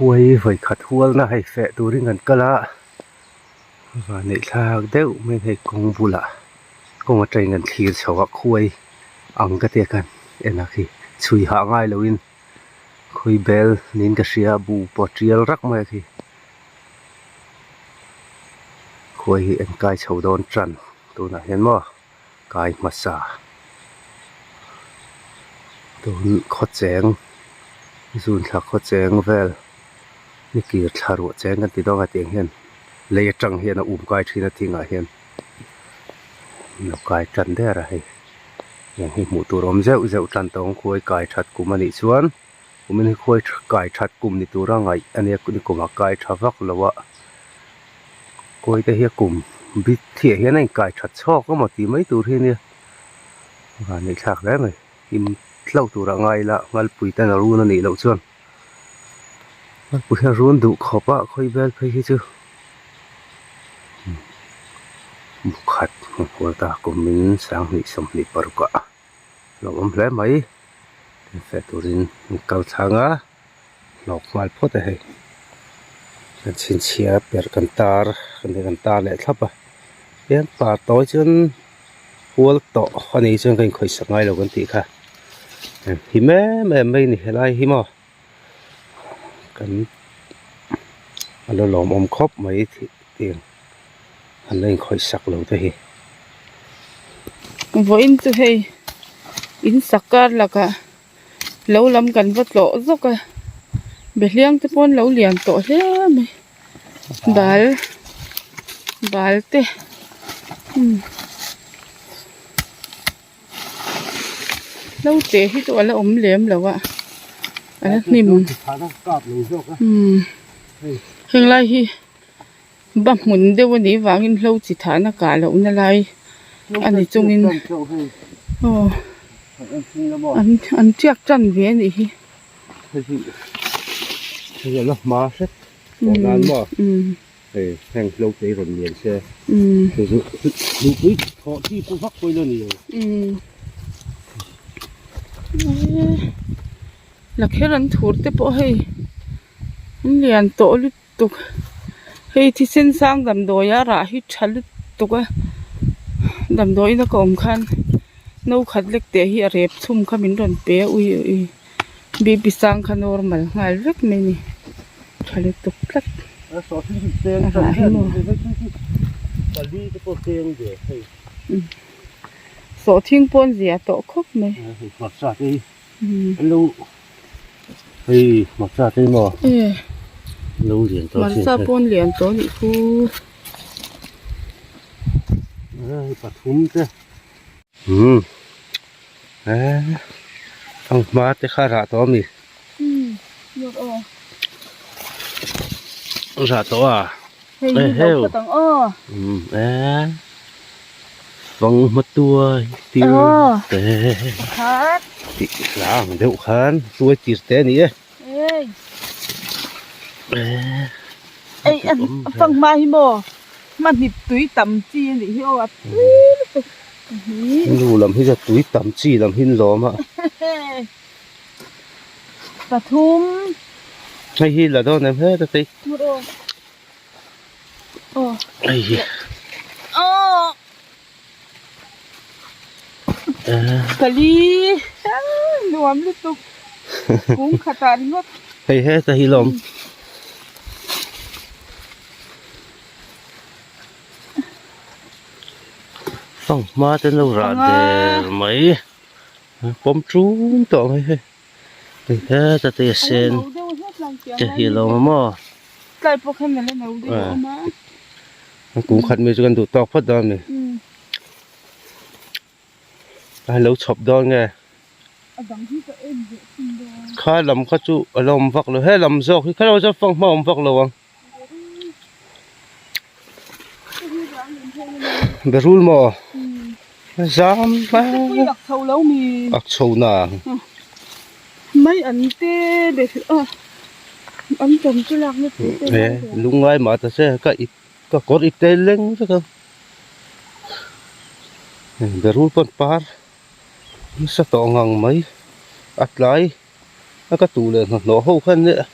Khuai vawikhat hualna hei feh turin kan kal a, vanneih thlak deuh mai hei kawng bulah kawng atangin kan thlir chho a khuai ang ka tia khan en a khi chhui hah ngai loin khawi bel niin ka hria a bu pawh a tial rak mai a khi khuai hi an kai chho dawn tan tunah hian maw. Kai hmasa tun khawcheng zun thla khawcheng vel ni kir thla ruah cheng kan ti dawn a tiang hian lei atang hian a um kai thin a thingah hian lo kai tan der a hei heng hi hmuh tur awm zeuh zeuh tan tawng khuai kai that kum a nih chuan kumin hi khuai kai that kum ni tura ngaih a nia nikumah kai tha vak lo a. Kawi te hi a kum bik thiah hian a inkai that chhawk emaw tih mai tur hi ania van neih thlak hle mai him hlauh turah ngai ila ngalpui ten a run a nih loh chuan ngalpui hian a run duh khawp a khawi vel phei hi chu bukhat hmu kual ta kumin sanghnih sawmhnih paruk ah a lo awm hle mai feh turin an kal thlang a. Hlawk nghal phawt a hei kan chhinchhiah perh kan tar kan tar leh thlap a hian par tawi chuan hual tawh a nih chuan ka inkhawih sak ngai lo kan tih kha him em em mai a ni helai hi maw kan a la lawmawm khawp mai tiang an la inkhawih sak lo te hi. Vawiin chu hei in sak kar lakah. Lo lam kan va tlawh zawk a behliang te pawh an lo lian tawh hle mai bal bal te umm naute hi chu a la awm lem lo a a la hnim umm henglai hi ba hmun deuh a nih vangin hlo chi thahna kah lohna lai a ni chungin aw an an tiak tan ve a nih hi. Lakher an thur te pawh hei an lian tawh lutuk. tuk hei thisen sang damdawi a rah hi tha lutuk a damdawi in a ka awm khan no khat lek teh hi a rep chhum kha min rawn pe a ui ui bp sang kha normal nghal vek mai a ni tha lutuk tlat a rah hi maw sawhthing pawn zia tawh khawp mai. Hei hmarcha te maw lo lian tawh sin hmarcha pawn lian tawh anih chu hei pathum te umm eh fanghma te kha rah tawh ami rah tawh a hei hi lo phawt ang aw umm eh fanghma tuai tir te tih hla ang deuh khan tuai tir te a ni e ei fanghma hi maw hmahnip tui tam chi a nih hi aw a tui lutuk nu lam hi chu tui tam chi lam hi an lawm a pathum hei hi la dawn em heta tei hei hi pali nuam lutuk kung khatah ringawt hei heta hi lawm fanghma te an lo rah der mai. Pawm ṭum tawh mai hei hei heta te a sen te hi a lo awm a maw kum khat mi chu kan duh tawk phawt dawn a ni a lo chhawp dawn nge kha lam kha chu a lo awm vak lo he lam zawk hi kha lam zawk fanghma a awm vak lo ang. Berul maw? Zam a chho na. Mai an te be an tam chu lak na tur te. E lungngai mah ta che ka ip ka kawr ip te leng vek a. Berul pawn par nasa tawh ngang mai a tlai a ka tuh leh hnahnawh ho khan nia.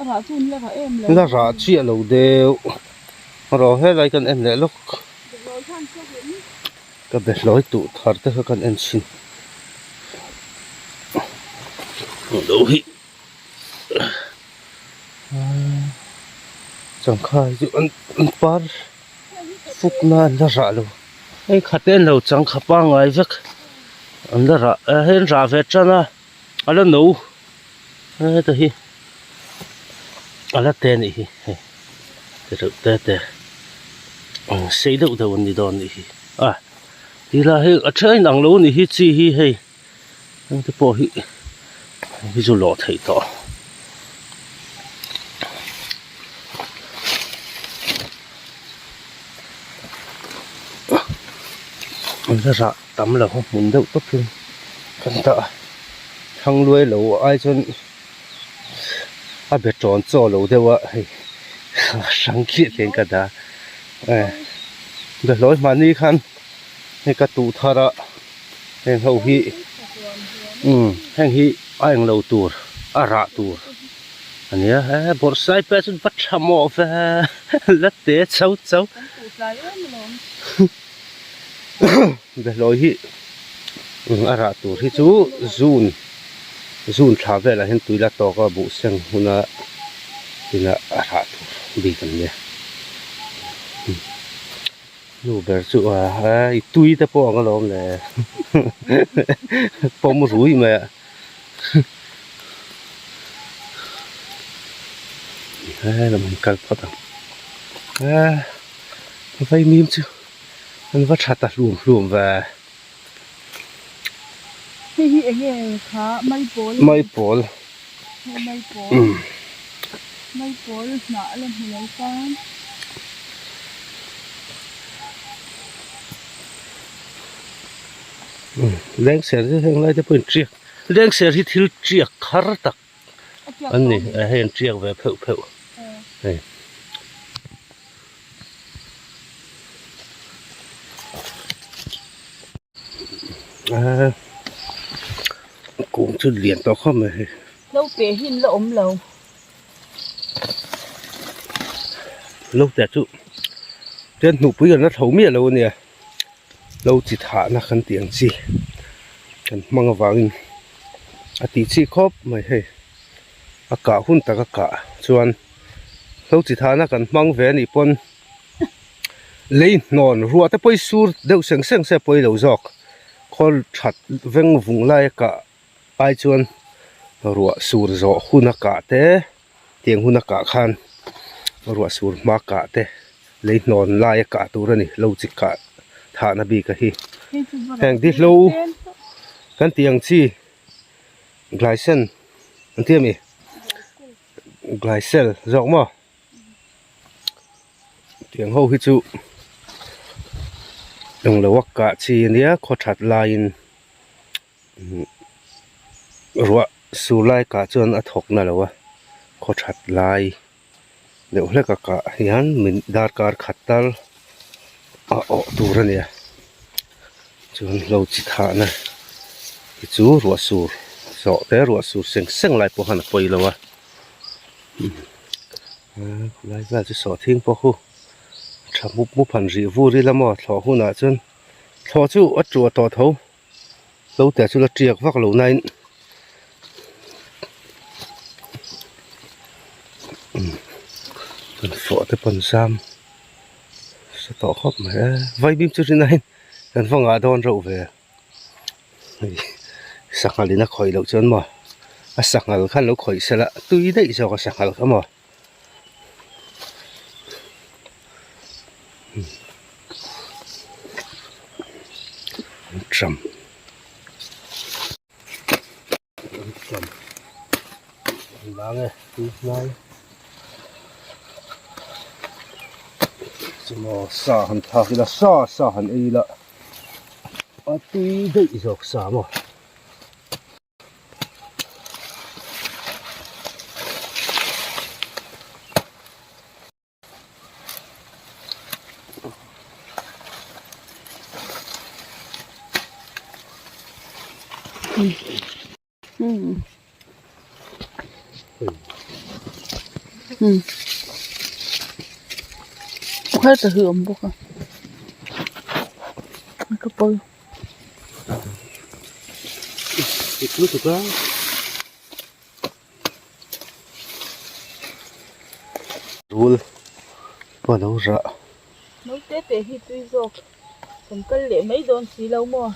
A rah chu an la rah em lo. La rah chiah lo deuh. Rawh helai kan en leh lawk. Ka behlawi tuh thar te kha kan en chhin. Lo hi. Changkha hi chu an par fuk na an la rah lo. Hei khat en lo changkha pangngai vek an la rah hei an rah ve tan a a la no heta hi a la te anih hi hei ti reuh te te sei deuh deuh an ni dawn anih hi a ti lai hi a then a inang lo anih hi chi hi hei. Heng te pawh hi hi chu lawh theih tawh. An la rah tam lo a hmun deuh tawp in kan dah a thlang luai lo ai chuan a be tawn chaw lo deuh a hei a hrang chiah hian ka dah a behlawi mahni khan hei ka tuh thar a. Heng ho hi umm heng hi a englo tur a rah tur a nia he bawrhsai pawh chu va tha mawh ve la te chho chho behlawi hi a rah tur hi chu zun zun thla velah hian tui la tawk a buh seng huna inah a rah tur bik an nia. Nu ber chu a i tui te pawh ang alawm le pawm rui mai a he lam an kal phawt ang e vaimim chu an va tha ta hlum hlum ve hei hi eng nge kha maipawl maipawl hei maipawl maipawl hnah la hmu lo tan. Lengser chu heng lai te pawhin tiak lengser hi thil tiak thar tak an ni hei an tiak ve pheuh pheuh hei. Kung chu lian tawh khawp mai hei. Lo pe hi an la awm lo. Lo te chu chuan hnuhpui kan la tho miah lo a nia lo chi thahna kan tih ang chi kan hmang avangin a tih chi khawp mai hei a kah hun tak a kah chuan lo chi thahna kan hmang ve anih pawn lei hnawn ruah te pawh hi sur deuh seng seng se pawi lo zawk khawl that veng vung lai a kah. Ai chuan ruah sur zawh hun a kah te tiang hun a kah khan ruah sur hma kah te lei hnawn lai a kah tur a ni lo chi kah thahna bik a hi heng di hlo kan tih ang chi glycen an ti ami glycel zawk maw tiang ho hi chu englo a kah chi ania khaw that laiin. Ruah sur lai kah chuan a thawk na lo a khaw that lai deuh hlek a kah hian min darkar khat tal a awh tur a nia chuan hlo chi thah na te chu ruah sur zawh te ruah sur seng seng lai pawh khan a pawi lo a khulai vel chu sawhthing pawh khu tha mup mup han rih vur ila maw thlawh hunah chuan thlawh chu a tuah tawh tho. Lo te chu la tiak vak lo nain kan fawh te pawn zam sa tawh khawp mai e vaibim chu rin aiin kan va ngah dawn reuh ve hei sanghal in a khawih loh chuan maw a sanghal khan lo khawih sela tui daih zawk a sanghal kha maw. Tram tram lang e tui hnai chumaw sa han thlak ila sa sa han ei ila a tui daih zawk sa maw. Um heta hi a awm bawk a ka pawi. Dik lutuk a. Rul pawh a lo rah. Naute te hi tui zawk kan kal leh mai dawn si lo maw?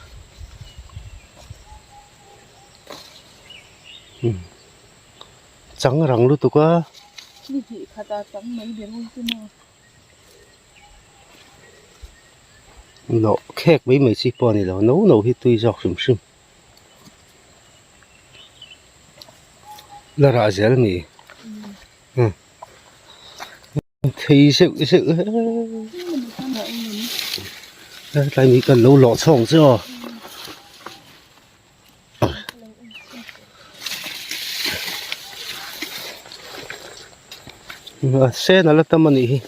Chang rang lutuk a. Ni hnih khat a chang mai ber ul chu maw? Nawh khek mai mai chi pawh a ni lo, no no hi tui zawk hrim hrim. La rah zel a ni. Thei zeuh zeuh he tlai ni kan lo lawh chhawng che aw. Sen a la tam a nih hi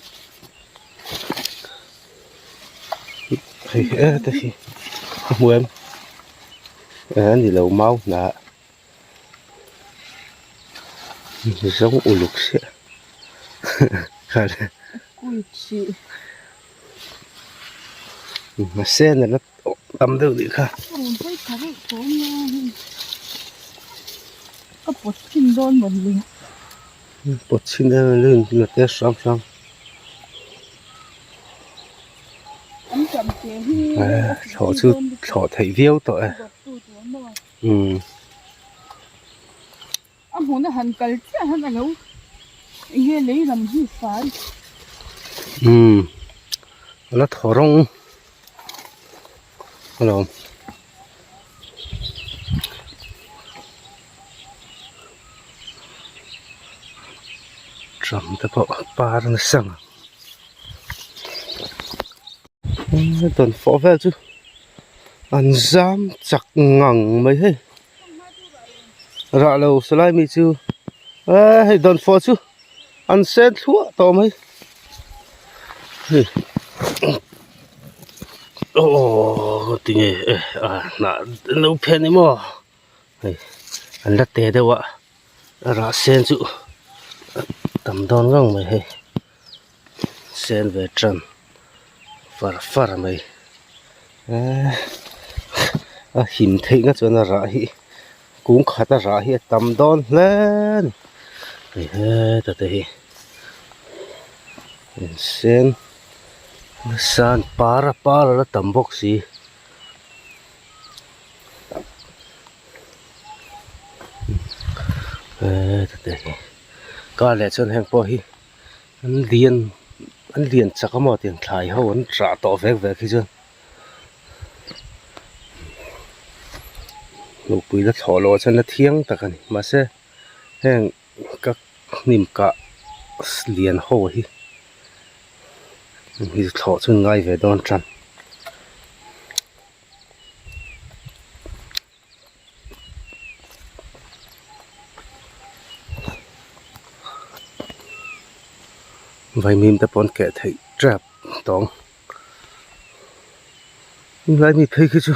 hei e te hi a hmu em e a ni lo mau hnah. Zawng uluk chiah mahse nala tam deuh nih kha. Pawt chhin em em a te hram hram. Thlawh chu thlawh theih viau tawh e. Umm. A hmun a han kal chiah hian a lo eng nge lei lam hi fai. Umm. A la thaw rawng alawm. Tram te pawh par nasa ang. Dawnfawh vel chu an zam chak ngang mai hei rah lo salai mi chu eee hei dawnfawh chu an sen thluah tawh mai hei aww tinge eh a hnah an lo phen ni maw hei an la te deuh a rah sen chu a tam dawn ngang mai hei. Sen ve tan far far mai eee a him theih na chuan a rah hi kung khat a rah hi a tam dawn hle a ni hei heta te hi sen nasa an par a par a la tam bawk si. Heta te hi kar leh chuan heng pawh hi. An lian an lian chak a maw tiang thlai ho an rah tawh vek vek hi chuan nupui la thlawh loh ah chuan la thiang tak a ni mahse heng ka hnim kah lian ho hi hei thlawh chu an ngai ve dawn tan. Vaimim te pawh an keh theih tep tawng helai mi phei khi chu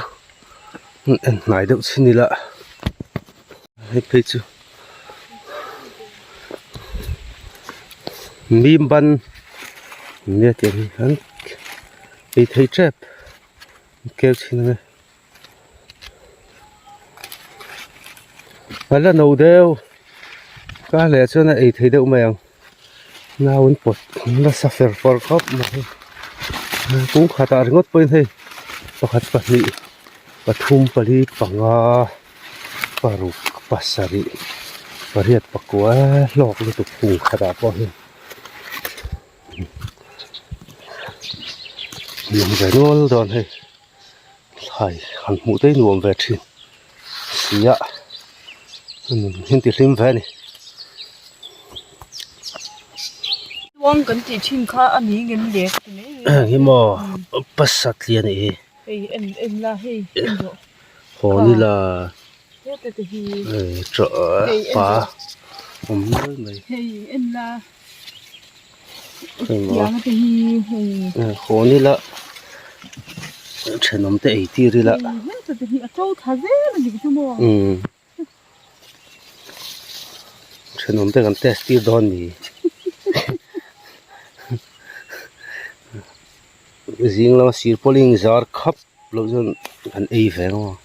en hnai deuh chin ila hei phei chu mim ban nia tiang hi an ei thei tep an keu chhin ang e. A la no deuh ka leh chuan a ei thei deuh mai ang nau an pawt nasa fer fawr khawp mai kung khatah ringawt pawhin hei pakhat pahnih pathum pali panga paruk pasarih pariat pakua hlawk lutuk kung khatah pawh hian. Nuam ve nual dawn hei thlai han hmuh te hi nuam ve thin sia hin ti hlim ve a ni. Tluang kan tih thin kha a ni ngem le ka ti mai mai a. Eng hi maw pasat lian hi. Hei en en la hei en rawh. Haw ni la. Heta te hi. Hei tawh pa awm nual mai. Hei en la. Tiang te hi hei. Haw ni la thenawm te ei tir ila. Heta te hi a to tha zel a nih chu maw. Thenawm te kan test tir dawn ni. Zing lama sirpawlin zar khap loh chuan kan ei ve ang aw.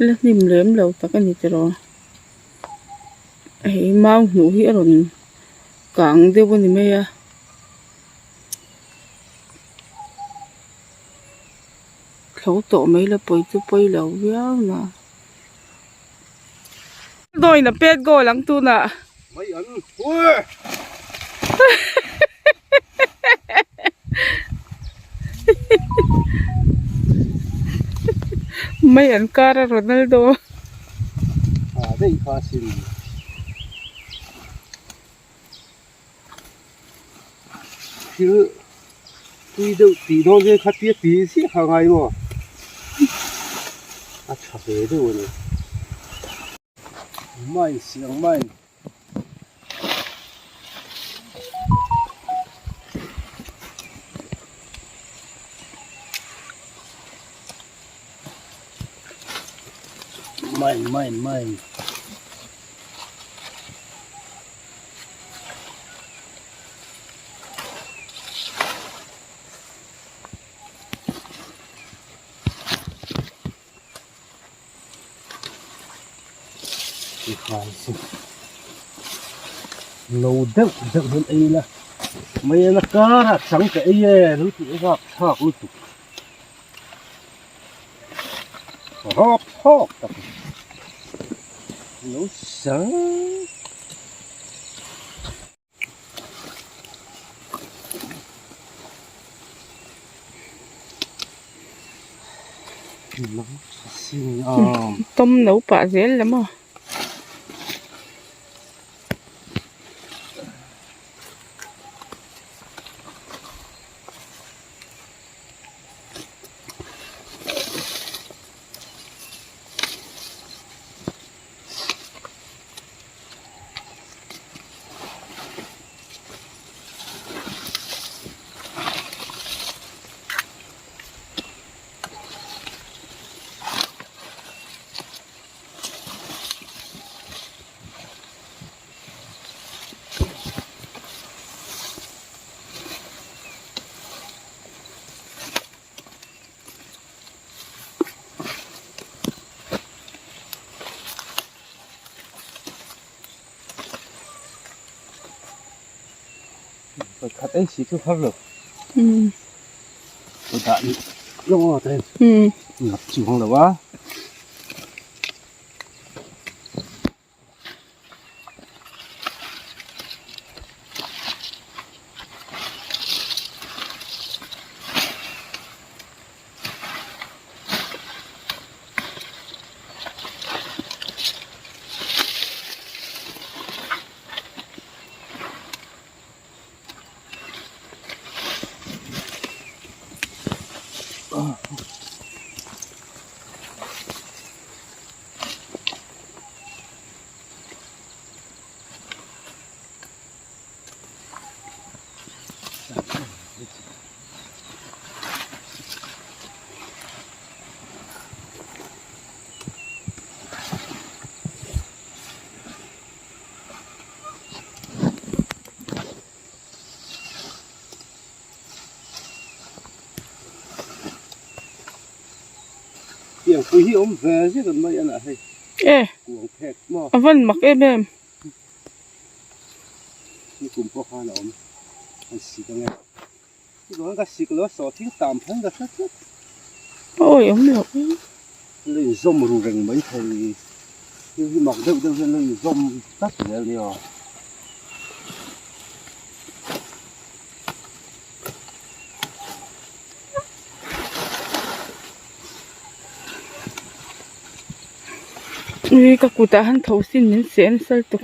La hnim lem lo tak a ni tiraw hei mau hnuh hi a rawn kang deuh a ni mai a. Thlo tawh mai la pawi chu pawi lo viau na. Dawiin a pet goal ang tunah. Mai an ui. Mai an kar a Ronaldo. Ah daih kha sin. Thil tui deuh tih dawn hian khatia ti ziah kha a ngai maw? A tha ve deuh a ni. Mine siang mine. Mine mine mine. Lo deuh deuh hian ei ila mai a karah chang ka ei e lo tih rap thlak lutuk rap thlak tak lo sang. Tawm no pah zel la maw. Khat ei si chu har lo. Dah lo a ten. Ngap chuang lo a. Tiang pui hi awm ve zet an mai a nah hei. E. Kuang phek maw. A van mak em em. Ni kum pawh khan a awm. An sik ang e. Ni kum khan ka sik lo a sawh thing tam phan ka hre tlat. Awi awm loh e. Lo inzawm ru reng mai thei. Thil hi mak deuh deuh hian lo inzawm tlat zel nia. Ui ka kutah han tho sin min seh nasa lutuk.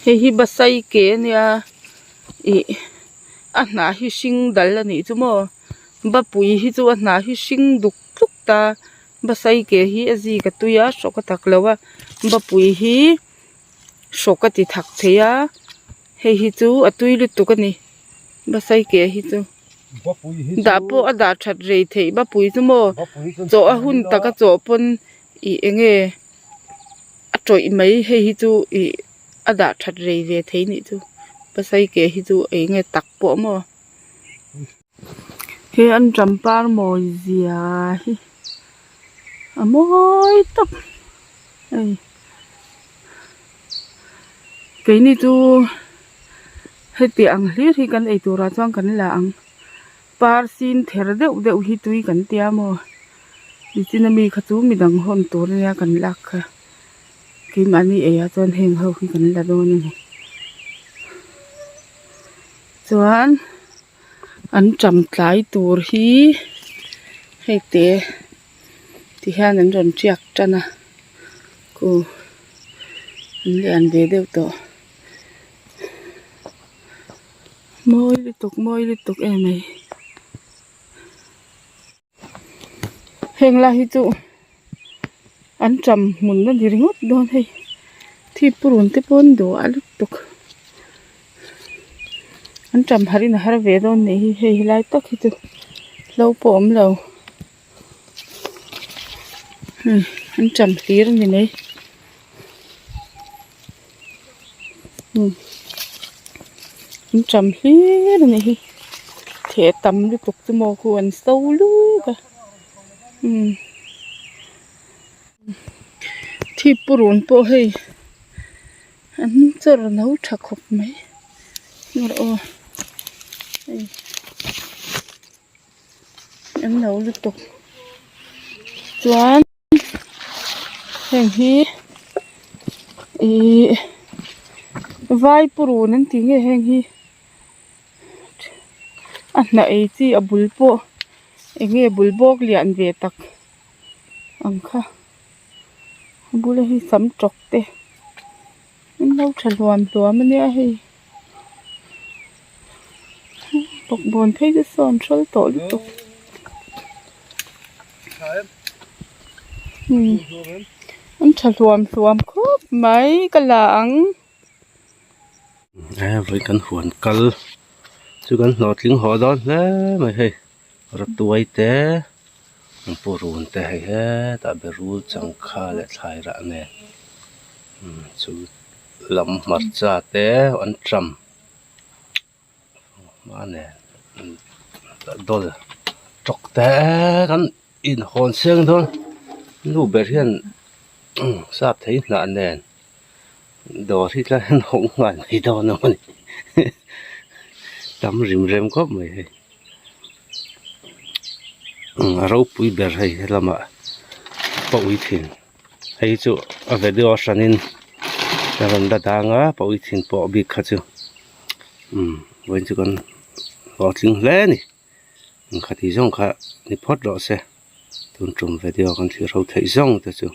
Hei hi Basai ke ania ih. A hnah hi hring dal a nih chu maw bapui hi chu a hnah hi hring duk tluk ta basai ke hi a zik a tui a hrawk a tak lo a bapui hi hrawk a ti thak thei a hei hi chu a tui lutuk a ni basai ke hi chu dah pawh a dah that rei theih bapui chu maw chaw a hun taka chaw pawn ih eng nge a tawih mai hei hi chu ih a dah that rei ve thei nih chu pasai ke hi chu eng nge tak pawh maw he an champar mawi zia hi a mawi tawp hei keini chu heti ang hlir hi kan ei turah chuan kan la ang par sin ther deuh deuh hi tui kan tia maw nichina mi kha chu midang hawn tur ania kan lak kha. Keimahni eiah chuan heng ho hi kan la dawn a ni. Chuan an ṭam tlai tur hi hei te ti hian an rawn ṭiak ṭan a khu an lian ve deuh tawh. Mawi lutuk mawi lutuk em mai. Heng lai hi chu an ṭam hmun a ni ringawt dawn hei thi purun te pawh an duh a lutuk an ṭam harh in a har ve dawn nih hi hei helai tak hi chu hlo pawh a awm lo hei an ṭam hlir a ni mai an ṭam hlir a nih hi theh tam lutuk chu maw khu an so luk a umm thip purun pawh hei an chawr no tha khawp mai aw hei an no lutuk chuan. Heng hi ihh vai purun an tih nge heng hi a hnah ei chi a bul pawh eng nge bul bawk lian ve tak ang kha a bula hi sam tawk te an lo tha hluam hluam a nia hei bawkbawn phei te sawn hrawl tawh lutuk. An tha hluam hluam khawp mai ka la ang. He vawi kan huan kal chu kan hlawhtling haw dawn hle mai hei rawtuai te purun te hei hetah berul changkha leh thlai rah nen chu lam hmarcha te an ṭam. Mahni dawl tawk te kan inhawn seng dawn nu ber hian sap thei hnah nen dawr hi tlai an hawng nghal mai dawn a mawni tam rim rem khawp mai hei a ropui ber hei helamah pawh ui thin hei chu a video hranin ka rawn la dang a pawh ui thin pawh bik kha chu. Umm vawiin chu kan hlawhtling hle a ni engkhat hi zawng kha ni phawt rawh se tun tum video kan thlir ho theih zawng te chu.